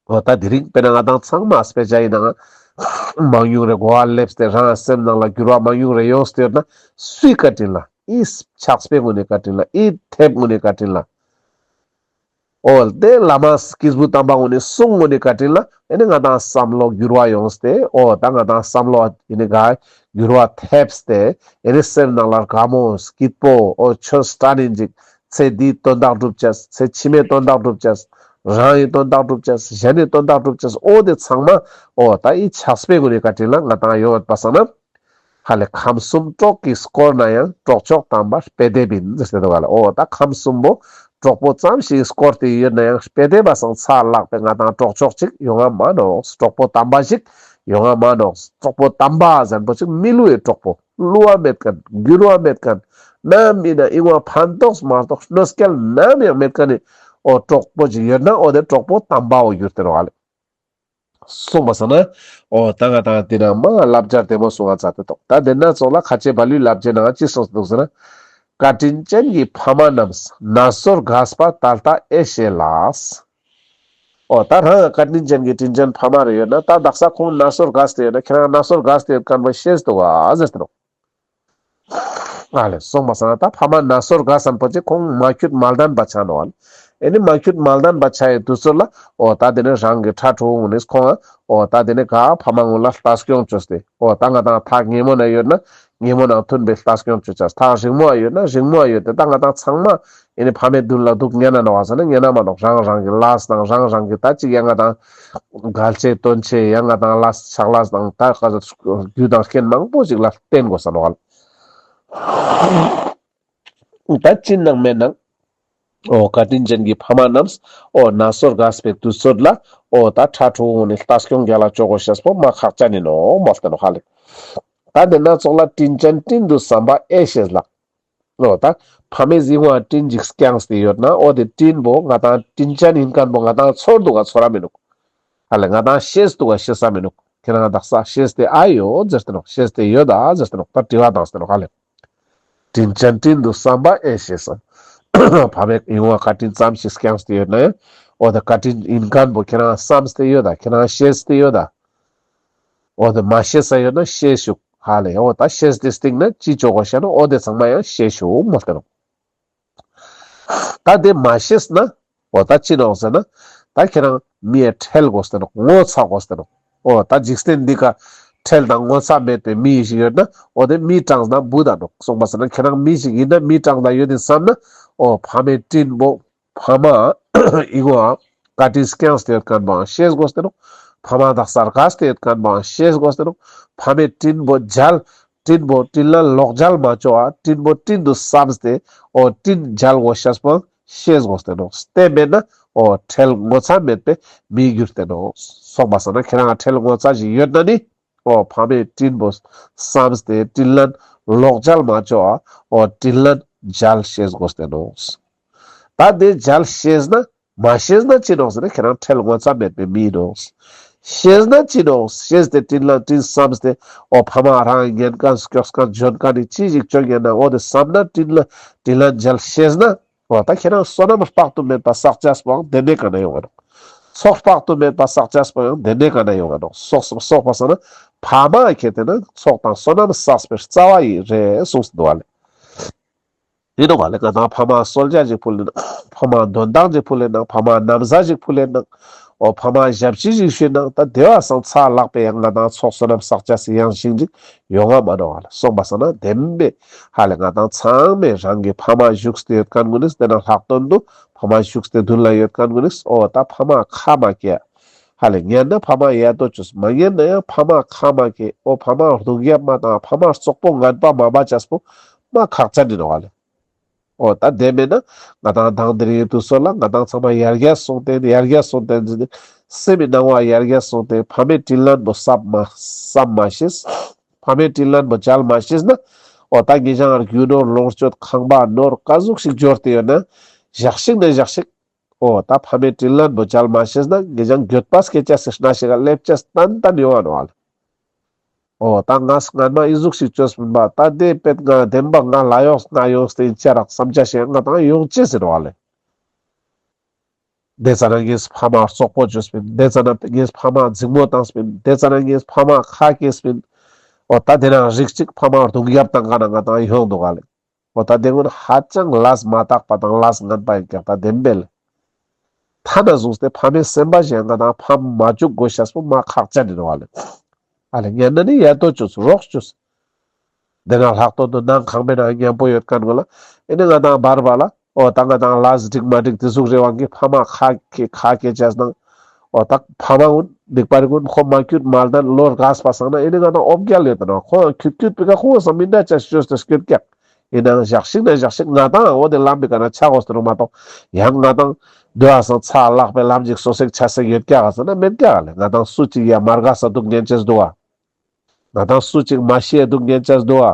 ཨོ་ད་དེ་རིང་དཔེར་ན་ང་དང་ཚང་མ་དཔེ་ཆ་ཡིན་ནའང་མང་ཉུང་རེ་གོ་བ་སླེབས་ཏེ་རང་སེམས་ནང་ལ་འགྱུར་བ་མང་ཉུང་རེ་ཡོང་སྟེ་ཡོད་ན་སུའི་བཀའ་དྲིན་ལ། ཨི་ཕྱག་དཔེ་ངོ་ནས་བཀའ་དྲིན་ལ། ཨི་ཐེབས་ངོ་ནས་བཀའ་དྲིན་ལ། ཨོ་དེ་བླ་མ་སྐྱེས་བུ་དམ་པ་ངོ་ནས་གསུང་ངོ་ནས་བཀའ་དྲིན་ལ་ཨེ་ནི་ང་དང་བསམ་བློ་འགྱུར་བ་ཡོང་སྟེ་ཨོ་ད་ང་དང་བསམ་བློ་ཨེ་ནི་ག་འགྱུར་བ་ཐེབས་ཏེ་ཨེ་ནི་སེམས་ནང་ལ་དགའ་མོ་སྐྱིད་པོ་ཨོ་ཆོས་སྤྲ་ནི་འཇིག་ཚེ་འདིའི་དོན་དག་སྒྲུབ་ཅེས། ཚེ་ཕྱི་མའི་དོན་དག་སྒྲུབ་ཅེས། རང་གི་དོན་དག་སྒྲུབ་ཅེས། གཞན་གྱི་དོན་དག་སྒྲུབ་ཅེས། ཨོ་དེ་ཚང་མ་ཨོ་ད་ཨི་ཕྱག་དཔེ་ངོ་ནས་བཀའ་དྲིན་ལ་ང་དང་ཡོད་པ་སང་ན། ཧ་ལེ་ཁམས་གསུམ་གྲོགས་ཀྱིས་བསྐོར་ན་ཡང་། གྲོགས་མཆོག་དམ་པ་དཔེ་དེབ་ཡིན་ཟེར་ཏེ་འདུག་ག་ལ། ཨོ་ད་ཁམས་གསུམ་པོ་གྲོགས་པོ་ཙམ་ཞིག་བསྐོར་ཏེ་ཡོད་ན་ཡང་དཔེ་དེབ་པ་སང་ཚ་ལག་པའི་ང་དང་གྲོགས་མཆོག་ཅིག་ཡོང་ང་མ་ནོག། གྲོགས་པོ་དམ་པ་ཞིག་ཡོང་ང་མ་ནོག། གྲོགས་པོ་དམ་པ་ཟེར་པོ་ཅིག་མི་བསླུ་བའི་གྲོགས་པོ། བསླུ་བ་མེད་མཁན། འགྱུར་བ་མེད་མཁན། ནམ་ཡིན་ན་ཨིན་བ་ཕན་ཐོགས་མ་གཏོགས་གནོད་སྐྱེལ་ནམ་ཡང་མེད་མཁན་ནི་ཨོ་གྲོགས་པོ་ཅིག་ཡོད་ན་ཨོ་དེ་གྲོགས་པོ་དམ་པའོ་གྱུར་ཏེ་ནོག་ཧ་ལེ། གསུངས་པ་སང་ན། ཨོ་ད་ང་དང་དེ་ན་མ་བསླབ་བྱ་བདེ་མོ་གསུང་བ་ཙ་དེ་ཏོག་ད་དེ་ན་ཚོགས་ལ་ཁ་ཆེ་བ་ལུས་བསླབ་བྱའི་ནང་ཅི་གསུངས་འདུག་ཟེར་ན། བཀའ་དྲིན་ཅན་གྱི་ཕ་མ་རྣམས་ན་སོར་རྒས་པ་ད་ལྟ་ཨེ་ཤེས་ལགས། ཨོ་ད་རང་བཀའ་དྲིན་ཅན་གྱི་དྲིན་ཅན་ཕ་མ་རེ་ཡོད་ན་ད་དག་ས་ཁོང་ན་སོར་རྒས་ཏེ་ཡོད་ན་ཁྱེད་རང་ན་སོར་རྒས་ཏེ་ཡོད་མཁན་པོ་ཤེས་འདུག་ག་ཟེར་ཏེ་ནོག་ཨ་ལས་སོང་པ་སང་ད་ཕ་མ་ན་སོར་རྒས་ཟེར་མཁན་པོ་ཅིག་ཁོང་མ་ཁྱུད་མ་ལྡན་པ་ཆགས་ནོག་ཨ་ལས། ཨེ་ནི་མ་ཁྱུད་མ་ལྡན་པ་ཆགས་ཡོད་དུས་ཚོད་ལ་ཨོ་ད་དེ་ནི་རང་གི་ཕྲུ་གུ་ངུ་ནི་ཁོང་ཨོ་ད་དེ་ནི་ག་ཕ་མ་ངུ་ལ་ལྟ་སྐྱོང་བཅོས་ཏེ་ཨོ་ད་ང་དང་ཐག་ཉེ་མོ་ན་ཡོད་ན་ཉེ་མོ་ནང་མཐུན་པའི་ལྟ་སྐྱོང་བཅོས་ཆ་ཐག་རིང་མོ་ཡོད་ན་རིང་མོ་ཡོད་དེ་ད་ང་དང་ཚང་མ་ཨེ་ནི་ཕ་མའི་མདུན་ལ་འདུག་ཉན་ན་ནོག་ཟེར་ན་ཉན་ན་མ་ནོག་རང་རང་གི་ལས་དང་རང་རང་གི་ད་ཅིག་ཡང་ང་དང་གལ་ཆེ་དོན་ཆེ་ཡང་ང་དང་ལས་ཕྱག་ལས་དང་ད་ག་ཚོད་རྒྱུ་དང་རྐྱེན་མང་པོ་ཞིག་ལ་བརྟེན་དགོས་ས་ནོག་ལ། ད་ཅི་ནང་མེད་ནང་། ཨོ་བཀའ་དྲིན་ཅན་གྱི་ཕ་མ་རྣམས་ཨོ་ན་སོར་རྒས་པའི་དུས་ཚོད་ལ་ཨོ་ད་ཕྲུ་གུ་ངུ་ནི་ལྟ་སྐྱོང་རྒྱ་ལ་ཅོ་དགོས་ཤེས་པོ་མ་ཁག་ཅན་ནི་ནོག་མོལ་ཏེ་ནོག་ཧ་ལེ། ད་དེ་ན་ཚོགས་ལ་དྲིན་ཅན་དྲིན་དུ་བསམ་པ་ཨེ་ཤེས་ལགས། ཨོ་ད་ཕ་མའི་གཟིགས་ངོ་དྲིན་ཅིག་བསྐྱངས་ཏེ་ཡོད་ན་ཨོ་དེ་དྲིན་པོ་ང་དང་དྲིན་ཅན་ཡིན་མཁན་པོ་ང་དང་ཚོར་འདུག་ག་ཚོར་ར་མི་འདུག་ཧ་ལེ་ང་དང་ཤེས་འདུག་ག་ཤེས་ས་མི་འདུག་ཁྱེད་རང་དག་ས་ཤེས་ཏེ་ཨ་ཡོད་ཟེར་ཏེ་ནོག་ཤེས་ཏེ་ཡོད་ད་ཟེར་ཏེ་ནོག་ད་དྲི་བ་དང་ཟེར་ཏེ་ནོག་ཧ་ལེ། དྲིན་ཅན་དྲིན་དུ་བསམ་པ་ཨེ་ཤེས་སམ། ཕ་མའི་ཡོང་བ་བཀའ་དྲིན་ཙམ་ཞིག་བསྐྱངས་ཏེ་ཡོད་ན་ཡང་། འོ་ད་བཀའ་དྲིན་ཡིན་མཁན་པོ་ཁྱེད་རང་བསམས་ཏེ་ཡོད་ད། ཁྱེད་རང་ཤེས་ཏེ་ཡོད་ད། འོ་ད་མ་ཤེས་ས་ཡོད་ན་ཤེས་ཤུག་ཧ་ལས། འོ་ད་ཤེས་ཏེ་སྟེང་ན་ཅི་ཆོག་གོ་ཤེས་ན་འོ་དེ་ཚང་མ་ཡང་ཤེས་ཤུག་མོལ་ཏེ་རུང་། ད་དེ་མ་ཤེས་ན། འོ་ད་ཅི་ནོག་ཟེར་ན། ད་ཁྱེད་རང་མི་ཡ་ཁྲེལ་དགོས་ཏེ་ནོག་ངོ་ཚ་དགོས་ཏེ་ནོག་འོ་ད་འཇིག་རྟེན་འདི་ཀ་ཁྲེལ་དང་ངོ་ཚ་མེད་པའི་མི་ཞིག་ཡོད་ན་འོ་དེ་མི་དྲང་ན་བུ་དང་ནོག་སོང་པ་ཟེར་ན་ཁྱེད་རང་མི་ཞིག་ཡིན་ན་མི་དྲང་ན་ཡོད་དེ་བསམ་ན་འོ་ཕ་མའི་དྲིན་པོ་ཕ་མ་ཨི་གོ་ཨ་བཀའ་དྲིན་སྐྱངས་ཏེ་ཡོད་མཁན་པའང་ཤེས་དགོས་ཏེ་ནོག་ཕ་མ་དག་ས་རྒས་ཏེ་ཡོད་མཁན་པའང་ཤེས་དགོས་ཏེ་ནོག་ཕ་མའི་དྲིན་པོ་འཇལ། དྲིན་པོ་དྲིན་ལན་ལོག་འཇལ་མ་བཅོ་བ་དྲིན་པོ་དྲིན་དུ་བསམས་ཏེ་འོ་དྲིན་འཇལ་དགོས་ཤེས་པོ་ཤེས་དགོས་ཏེ་ནོག་དེ་མེད་ན་འོ་ཁྲེལ་ངོ་ཚ་མེད་པའི་མི་འགྱུར་ཏེ་ནོག་སོང་པ་སོང་ན་ཁྱེད་རང་ཁྲེལ་ངོ་ཚ་ཞིག་ཡོད་ན་ནི་འོ་ཕ་མའི་དྲིན་པོ་བསམས་ཏེ་དྲིན་ལན་ལོག་འཇལ་མ་བཅོ་བ་འོ་དྲིན་ལན་འཇལ་ཤེས་དགོས་ཏེ་ནོག་ད་དེ་འཇལ་ཤེས་ན། མ་ཤེས་ན་ཅི་ནོག་ཟེར་ན་ཁྱེད་རང་ཁྲེལ་ངོ་ཚ་མེད་པའི་མི་ནོག་ཤེས་ན་ཅི་ནོག་ཤེས་ཏེ་དྲིན་ལན་དྲིན་བསམས་ཏེ་འོ་ཕ་མ་རང་ཉན་མཁན་སྐྱོགས་མཁན་འཇོན་མཁན་ནི་ཅི་ཞིག་བཅོ་ཉན་ན་འོ་དེ་བསམ་ན་དྲིན་ལན་དྲིན་ལན་འཇལ་ཤེས་ན་འོ་ད་ཁྱེད་རང་བསོད་ནམས་དཔག་ཏུ་མེད་པ་བསགས་ཅེས་པོའང་དེ་ནས་ག་ན་ཡོང་ང་ནོག་ཚོགས་དཔག་ཏུ་མེད་པ་བསགས་ཅེས་པོའང་དེ་ནས་ག་ན་ཡོང་ང་ནོག་སོགས་སོགས་པ་སོང་ན་ཕ་མ་ཁྱེད་དེ་ན་ཚོགས་དང་བསོད་ནམས་བསགས་པའི་རྩ་བ་ཡི་རེད་གསུངས་སུ་འདུག་བ་ལེ། ཡིན་ནོ་བ་ལེ། ང་དང་ཕ་མ་གསོལ་ཇ་ཞིག་ཕུལ་ལེ་ན། ཕ་མ་འདོན་ཐང་ཞིག་ཕུལ་ལེ་ན། ཕ་མ་ན་བཟའ་ཞིག་ཕུལ་ལེ་ན། འོ་ཕ་མ་ཞབས་ཕྱི་ཞིག་ཞུས་ན་ད་དེ་བ་སང་ཚ་ལག་པའི་ཡང་ང་དང་ཚོགས་བསོད་ནམས་བསགས་ཅེས་སི་ཡང་ཞིང་ཅིག་ཡོང་ང་མ་ནོ་བ་ལེ། སོང་པ་སང་ན་བདེན་པའི་ཧ་ལེ་ང་དང་ཚང་མས་རང་གི་ཕ་མ་བཞུགས་ཏེ་ཡོད་མཁན་ཀུན་ནིས་དེ་ན་ལྷག་དོན་དུ་ཕ་མ་བཞུགས་ཏེ་མདུན་ལ་ཡོད་མཁན་ཀུན་ནིས་འོ་ད་ཕ་མ་ཁ་མ་སྐྱེ། ཧ་ལས་ཉན་ན་ཕ་མ་ཡ་ཏོ་བཅོས། མ་ཉན་ན་ཡང་ཕ་མ་ཁ་མ་སྐྱེ། འོ་ཕ་མ་སྡུག་ཡབ་མ་བཏང་། ཕ་མ་རྩོག་པོ་ངན་པ་མ་འབད་ཅེས་པོ་མ་ཁག་ཅན་ཡིན་ནོ་ཧ་ལས། འོ་ད་དེ་མེད་ན་ང་དང་དང་དེ་རིང་དུས་ཚོད་ལ་ང་དང་ཚང་མ་ཡར་རྒྱས་སོང་སྟེ་ཡར་རྒྱས་སོང་སྟེ་སེམས་མི་སྣང་བ་ཡར་རྒྱས་སོང་སྟེ་ཕ་མའི་དྲིན་ལན་པོ་བསམ་མ་བསམ་མ་ཤེས། ཕ་མའི་དྲིན་ལན་པོ་འཇལ་མ་ཤེས་ན་འོ་ད་ངེད་ཅག་རྒྱུ་ནོར་ལོངས་སྤྱོད་ཁང་པ་ནོར་ག་ཟུག་ཞིག་འབྱོར་ཏེ་ཡོད་ན་ཞག་ཞིག་ན་ཞག་ཞིག་འོ་ད་ཕ་མའི་དྲིན་ལན་པོ་འཇལ་མ་ཤེས་ན་ངེད་ཅག་འགྱོད་པ་སྐྱེ་ཅེས་སི་གནས་ཤིག་ག་སླེབས་ཅེས་ཏན་ཏན་ཡོང་ང་ནོ་ཨ་ལེ། འོ་ད་ང་སྔན་མ་ཨི་ཟུག་ཞིག་བཅོས་མིན་པ་ད་དེ་དཔེ་ང་བདེན་པ་ང་ལ་ཡོངས་ང་ཡོངས་ཏེ་ཡིན་ཅེས་རག་བསམ་ཅེས་ཤིག་ང་དང་ཡོང་ཅེས་ཟེར་ནོ་ཨ་ལེ། དེ་ཙ་ན་ངས་ཕ་མ་རྩོག་པོ་བཅོས་མིན། དེ་ཙ་ན་ངས་ཕ་མ་འཛིང་མོ་བཏངས་མིན། དེ་ཙ་ན་ངས་ཕ་མ་ཁ་སྐྱེས་མིན། འོ་ད་དེ་རང་རིགས་གཅིག་ཕ་མ་སྡུག་ཡབ་བཏང་ག་ན་ང་དང་ཡོང་འདུག་ག་ལེ། འོ་ད་དེ་ཀུན་ཧ་ཅང་ལས་མ་དག་པ་དང་ལས་ངན་པ་ཡིན་ཀྱང་ད་བདེན་པས་ལེ། ཐ་ན་བཟུང་སྟེ་ཕ་མའི་སེམས་པ་གཞན་ང་དང་ཕམ་མ་བཅུག་དགོས་ཤེས་པོ་མ་ཁག་ཅན་ཡིན་ནོ་ཨ་ལེ། ཨ་ལེ་ཉན་ན་ནི་ཡ་ཏོ་བཅོས་རོགས་བཅོས། དེ་ན་ལྷག་དོན་དུ་ནང་ཁང་པའི་ནང་མཉམ་པོ་ཡོད་མཁན་ཀུན་ལ་ཨེ་ནི་ང་དང་བར་བར་ལ་འོ་ད་ང་དང་ལས་འགྲིག་མ་འགྲིག་དེ་ཟུག་རེ་བ་གི་ཕ་མ་ཁ་ཁེ་ཁ་སྐྱེ་ཅེས་དང་། འོ་ད་ཕ་མ་ཀུན་འདུག་པར་ཀུན་ཁོ་མ་ཁྱུད་མ་ལྡན་ལོ་རྒས་པ་སང་ན་ཨེ་ནི་ང་དང་ཨོབ་རྒྱལ་ཡོད་དེ་ན་ཁོ་ཁྱུད་ཁྱུད་པི་ཀ་ཁོ་སང་མི་འདྲ་ཅེས་བཅོས་ཏེ་སྐྱོད་ཀྱག་ཡིན་ནའང་ཞག་ཞིག་ན་ཞག་ཞིག་ང་དང་འོ་དེ་ལམ་པི་ཀ་ན་ཆ་དགོས་ཏེ་རུང་མ་གཏོགས་ཡང་ང་དང་འདོད་པ་སང་ཚ་ལག་པའི་ལམ་ཅིག་སོ་སེག་ཆ་སེག་ཡོད་ཀྱག་ག་ཟེར་ན་མེད་ཀྱག་ག་ལེ། ང་དང་སུ་གཅིག་ཡ་མ་རྒས་ས་འདུག་ཉན་ཅེས་འདུག་ག་ང་དང་སུ་གཅིག་མ་ཤེས་འདུག་ཉན་ཅེས་འདུག་ག་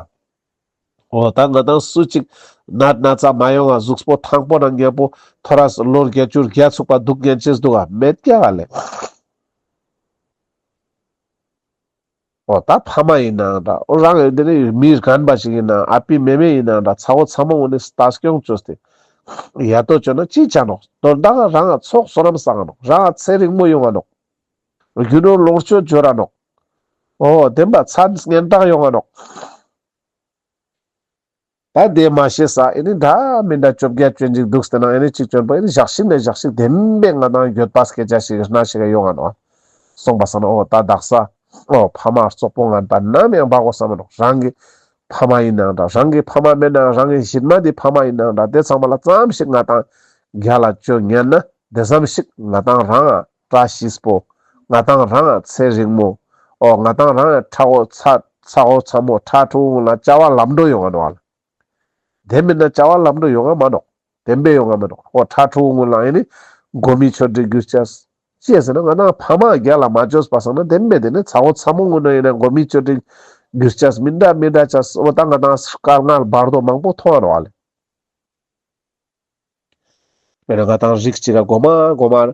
འོ་ད་ང་དང་སུ་གཅིག་ནད་ན་ཚ་མ་ཡོང་ང་གཟུགས་པོ་ཐང་པོ་ན་མཉམ་པོ་ཐོ་རས་ལོ་བརྒྱད་ཅུ་བརྒྱད་ཚུགས་པ་འདུག་ཉན་ཅེས་འདུག་ག་མེད་ཀྱག་ལེ། འོ་ད་ཕ་མ་ཡིན་ནའང་འདྲ། འོ་རང་འདི་ནི་མི་རྒན་པ་ཞིག་ཡིན་ན་ཨ་ཕི་མེ་མེ་ཡིན་ནའང་འདྲ། ཚ་བོ་ཚ་མོ་འོ་ནི་ལྟ་སྐྱོང་བཅོས་ཏེ་ཡ་ཏོ་བཅོ་ན་ཅི་བྱ་ནོག་དོན་དག་རང་ཚོགས་བསོད་ནམས་བསགས་ནོག་རང་ཚེ་རིང་མོ་ཡོང་ང་ནོག་རྒྱུ་ནོར་ལོངས་སྤྱོད་འབྱོར་ར་ནོག་འོ་བདེན་པ་མཚན་སྙན་གྲགས་ཡོང་ང་ནོག་ད་དེ་མ་ཤེས་ས་ཨེ་ནི་འདྲ་མི་འདྲ་བཅོ་བརྒྱད་བཅོ་གཅིག་འདུག་སྟེ་ན་ཨེ་ནི་གཅིག་བཅོན་པ་ཨེ་ནི་ཞག་ཤིག་ནས་ཞག་ཤིག་བདེན་པའི་ང་དང་འགྱོད་པ་སྐད་ཆ་ཞིག་སྣ་ཞིག་ཡོང་ང་ནོག་སོང་པ་སང་ན་འོ་ད་དག་ས་འོ་ཕ་མ་རྩོག་པོ་ངན་པ་ནམ་ཡང་འབག་གོ་བསམ་མི་ནོག་རང་གི་ཕ་མ་ཡིན་ནའང་འདྲ། རང་གི་ཕ་མ་མེད་ནའང་རང་གི་གཞི་མ་དེ་ཕ་མ་ཡིན་ནའང་འདྲ། དེ་ཚང་མ་ལ་ཙམ་ཞིག་ང་དང་རྒྱ་ལ་བཅོ་ཉན་ན་དེ་ཙམ་ཞིག་ང་དང་རང་ང་བཀྲ་ཤིས་པོ། ང་དང་རང་ང་ཚེ་རིང་མོ། འོ་ང་དང་རང་ང་ཁྲ་བོ་ཚ་ཚ་བོ་ཚ་མོ་ཁྲ་ཕྲུ་གུ་ལ་བྱ་བ་ལམ་འགྲོ་ཡོང་ང་ནོག་ལ། དེ་མིན་ན་བྱ་བ་ལམ་འགྲོ་ཡོང་ང་མ་ནོག་བདེན་པའི་ཡོང་ང་མ་ནོག་འོ་ཁྲ་ཕྲུ་གུ་ལ་ཨེ་ནི་མགོ་མི་ཆོད་འདྲི་རྒྱུ་ཅེས། ཅི་ཟེར་ན་ང་དང་ཕ་མ་རྒྱ་ལ་མ་བཅོས་པ་སང་ན་བདེན་པའི་དེ་ནི་ཚ་བོ་ཚ་མོ་ངུ་ན་ཡིན་ན་མགོ་མི་ཆོད་འདྲི་རྒྱུ་ཅེས་མི་འདྲ་མི་འདྲ་ཅེས། འོ་ད་ང་དང་དཀའ་ངལ་བར་དོ་མང་པོ་མཐོང་ང་ནོག་ལེ། དཔེར་ན་ང་དང་རིགས་གཅིག་ག་གོ་མ་གོ་མ་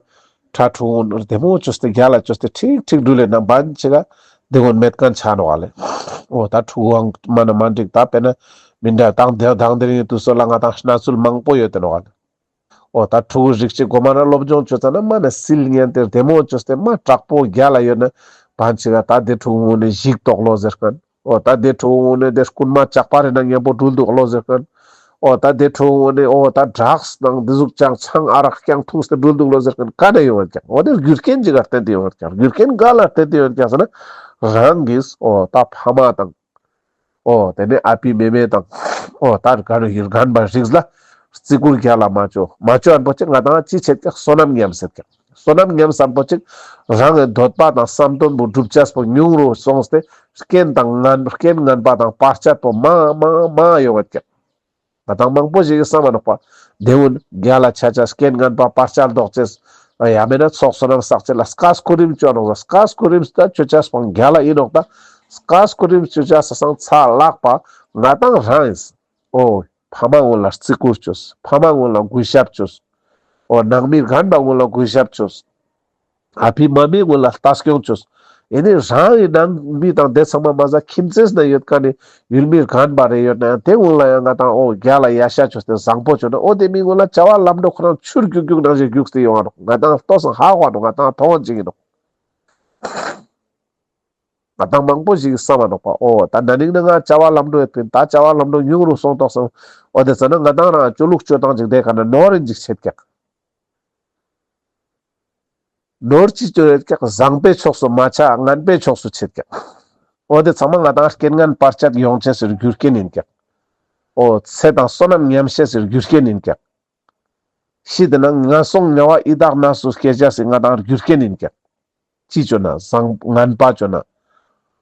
ཁྲ་ཕྲུ་གུ་བདེ་མོ་བཅོས་ཏེ་རྒྱ་ལ་བཅོས་ཏེ་ཁྲིག་ཁྲིག་འགྲུལ་ལེ་ན་བན་གཅིག་ག་དེ་གོན་མེད་མཁན་ཆ་ནོག་ལེ། འོ་ད་ཕྲུ་གུའང་མ་ན་མ་འགྲིག་ད་དཔེར་ན་མི་འདྲ་དང་དེ་དང་དེ་རིང་དུས་ཚོད་ལ་ང་དང་གནས་ཚུལ་མང་པོ་ཡོད་དེ་ནོག་ལེ། འོ་ད་ཕྲུ་གུ་རིགས་གཅིག་གོ་མ་ན་སློབ་སྦྱོང་བཅོ་ཙ་ན་མ་ན་སིལ་ཉན་ཏེ་བདེ་མོ་བཅོས་ཏེ་མ་དྲག་པོ་རྒྱ་ལ་ཡོད་ན་བན་གཅིག་ག་ད་དེ་ཕྲུ་གུ་ནི་ཞིག་དོག་ལོ་ཟེར་མཁན། འོ་ད་དེ་ཕྲུ་གུ་ནི་དེ་རྐུན་མ་ཇག་པ་རེ་ན་མཉམ་པོ་འགྲུལ་འདུག་ལོ་ཟེར་མཁན། འོ་ད་དེ་ཕྲུ་གུ་ནི་འོ་ད་ཌྲགས་དང་འདི་ཟུག་ཅང་ཆང་ཨ་རག་རྐྱང་འཐུང་སྟེ་འགྲུལ་འདུག་ལོ་ཟེར་མཁན་ག་ནས་ཡོང་བ་ཀྱང་། འོ་དེ་རྒྱུ་རྐྱེན་ཅིག་ག་བརྟེན་ཏེ་ཡོང་བ་ཀྱང་། རྒྱུ་རྐྱེན་ག་ལ་བརྟེན་ཏེ་ཡོང་བ་ཀྱང་ཟེར་ན་རང་གིས་འོ་ད་ཕ་མ་དང་འོ་དེ་ནས་ཨ་ཕི་མེ་མེ་དང་འོ་ད་ག་རུ་ཡིར་རྒན་པ་རིགས་ལ་བརྩི་བཀུར་རྒྱ་ལ་མ་བཅོ་མ་བཅོ་ཨན་པོ་ཅིག་ང་དང་ཅི་བྱེད་ཀྱང་བསོད་ནམས་ཉམས་སད་ཀྱང་། བསོད་ནམས་ཉམས་སམ་པོ་ཅིག་རང་གི་འདོད་པ་དང་བསམ་དོན་པོ་སྒྲུབ་བྱས་པོ་ཉུང་རུ་སོང་སྟེ་རྐྱེན་དང་ངན་རྐྱེན་ངན་པ་དང་བར་ཆད་པོ་མང་མང་མང་ཡོང་བ་ཀྱང་། ང་དང་མང་པོ་ཞིག་གི་བསམ་པ་ནོག་པ། དེ་འུན་རྒྱ་ལ་ཆ་ཆ་རྐྱེན་ངན་པ་བར་ཆད་ལྡོག་ཅེས། ཡ་མེད་ན་ཚོགས་བསོད་ནམས་བསགས་ཅེས་ལ་སྐས་སྐུ་རིམ་བཅོ་ནོག་ས། སྐས་སྐུ་རིམ་ད་བཅོ་ཆས་པོ་རྒྱ་ལ་ཡིན་ནོག་ད། སྐས་སྐུ་རིམ་བཅོ་ཆས་ས་སང་ཚ་ལག་པ་ང་དང་རང་ཡིན། འོ། ཕ་མ་ངོ་ལ་བརྩི་བཀུར་བཅོས། ཕ་མ་ངོ་ལ་གུས་ཞབས་བཅོས། འོ་ནང་མི་རྒན་པ་ངོ་ལ་གུས་ཞབས་བཅོས། ཨ་ཕི་མ་མི་ངོ་ལ་ལྟ་སྐྱོང་བཅོས། ཨེ་ནི་རང་གི་ནང་མི་དང་དེ་ཚང་མ་མ་ཟ་ཁྱིམ་མཚེས་ན་ཡོད་མཁན་ནི་ཡུལ་མི་རྒན་པ་རེ་ཡོད་ན་ཡང་དེ་ངོ་ལ་ཡང་ང་དང་འོ་རྒྱ་ལ་ཡ་ཤ་བཅོས་ཏེ་བཟང་པོ་བཅོས་ན་འོ་དེ་མི་ངོ་ལ་བྱ་བ་ལམ་འགྲོ་ཁོ་རང་ཆུར་རྒྱུག་རྒྱུག་ནང་བཞིན་རྒྱུག་སྟེ་ཡོང་བ་ནོག་ང་དང་ལྟོས་སང་ཧ་གོ་ནོག་ང་དང་མཐོང་བ་ཅིག་ཡིན་ནོག་ང་དང་མང་པོ་ཞིག་གིས་བསམ་པ་ནོག་པ། ཨོ་ད་ན་ནིང་ན་ང་བྱ་བ་ལམ་འགྲོ་ཡོད་པིན། ད་བྱ་བ་ལམ་འགྲོ་ཉུང་རུ་སོང་ཏོག་སང་། ཨོ་དེ་ཙ་ན་ང་དང་རང་སྤྱོད་ལུགས་སྤྱོད་སྟངས་ཅིག་དེ་ག་ན་ནོར་རིན་ཅིག་བྱེད་ཀྱག་ནོར་ཅི་སྤྱོད་ཡོད་ཀྱག་བཟང་པའི་ཕྱོགས་སུ་མ་ཆ་ངན་པའི་ཕྱོགས་སུ་བྱེད་ཀྱག་ཨོ་དེ་ཚང་མ་ང་དང་རྐྱེན་ངན་བར་ཆད་ཡོང་ཆེས་སི་རྒྱུ་རྐྱེན་ཡིན་ཀྱག་ཨོ་ཚེ་དང་བསོད་ནམས་ཉམས་ཆེས་སི་རྒྱུ་རྐྱེན་ཡིན་ཀྱག་ཤི་དེ་ན་ངན་སོང་ངལ་བ་ཡི་དྭགས་ནགས་སུ་སྐྱེ་ཆ་སི་ང་དང་རྒྱུ་རྐྱེན་ཡིན་ཀྱག་ཅི་བཅོ་ན་བཟང་ངན་པ་བཅོ་ན།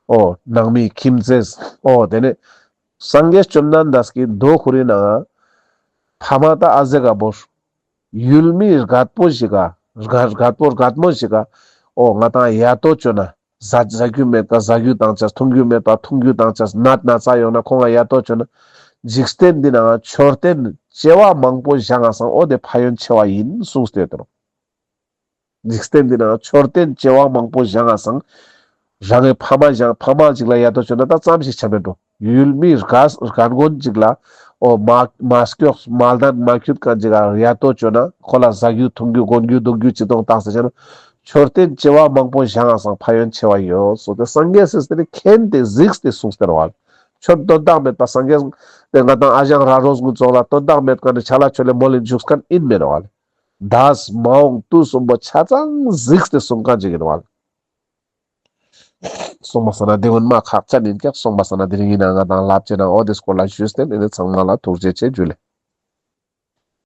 ཨོ་ནང་མི་ཁྱིམ་མཚེས། ཨོ་དེ་ནས་སངས་རྒྱས་བཅོམ་ལྡན་འདས་ཀྱིས་མདོ་ཁོ་རའི་ནང་ཕ་མ་ད་ཨ་ཟེ་ག་བོར་ཡུལ་མི་རྒད་པོ་ཞིག་ག་རྒད་རྒད་པོ་རྒད་མོ་ཞིག་ག་ཨོ་ང་དང་ཡ་ཏོ་བཅོ་ན་ཟ་ཟ་རྒྱུ་མེད་པ་ཟ་རྒྱུ་བཏང་ཆས། འཐུང་རྒྱུ་མེད་པ་འཐུང་རྒྱུ་བཏང་ཆས། ནད་ན་ཚ་ཡོང་ན་ཁོང་ང་ཡ་ཏོ་བཅོ་ན་འཇིག་རྟེན་འདི་ནང་མཆོད་རྟེན་བྱེ་བ་མང་པོ་བཞེངས་ང་སང་ཨོ་དེ་ཕན་ཡོན་ཆེ་བ་ཡིན་གསུངས་ཏེ་ཡོད་དོ། འཇིག་རྟེན་འདི་ནང་མཆོད་རྟེན་བྱེ་བ་མང་པོ་བཞེངས་ང་སང་། རང་གི་ཕ་མ་བཞེངས་ཕ་མ་ཅིག་ལ་ཡ་ཏོ་བཅོ་ན་ད་ཙམ་ཞིག་ཆ་མེད་འགྲོ། ཡུལ་མི་རྒ་རྒན་རྒོན་ཅིག་ལ་ཨོ་མ་མ་སྐྱོགས་མ་ལྡན་མ་ཁྱུད་གང་ཅིག་ལ་ཡ་ཏོ་བཅོ་ན་ཁོ་ལ་ཟ་རྒྱུ་འཐུང་རྒྱུ་གོན་རྒྱུ་འདུག་རྒྱུ་ཅི་གཏོང་བཏང་ཟེར་བྱས་ན་མཆོད་རྟེན་བྱེ་བ་མང་པོ་བཞེངས་ང་སང་ཕན་ཡོན་ཆེ་བ་ཡོད་སོ། དེ་སངས་རྒྱས་སི་དེ་ནི་མཁྱེན་ཏེ་གཟིགས་ཏེ་གསུངས་ཏེ་ར་བ། ཆོས་དོན་དག་མེད་པ་སངས་རྒྱས་དེ་ང་དང་ཨ་ཞང་ར་རོས་ངུ་ཚོགས་ལ་དོན་དག་མེད་མཁན་ནི་ཆ་ལ་ཆོ་ལེ་མོ་ལེ་འཇུག་མཁན་ཡིན་མེད་ར་བ། འདས་མ་འོངས་དུས་གསུམ་པོ་ཆ་ཚང་གཟིགས་ཏེ་གསུང་མཁན་ཅིག་ཡིན་བ། གསུངས་པ་སང་ན་དེ་སྔོན་མ་ཁག་ཅན་ཡིན་ཀྱག་གསུངས་པ་སང་ན་དེ་རིང་ཡིན་ན་ང་དང་ལབ་ཅེ་ན་ཨོ་དེ་སྐོར་ལ་ཞུས་ཏེ་ནི་ཚང་མ་ལ་ཐུགས་རྗེ་ཆེ་ཇུ་ལེ།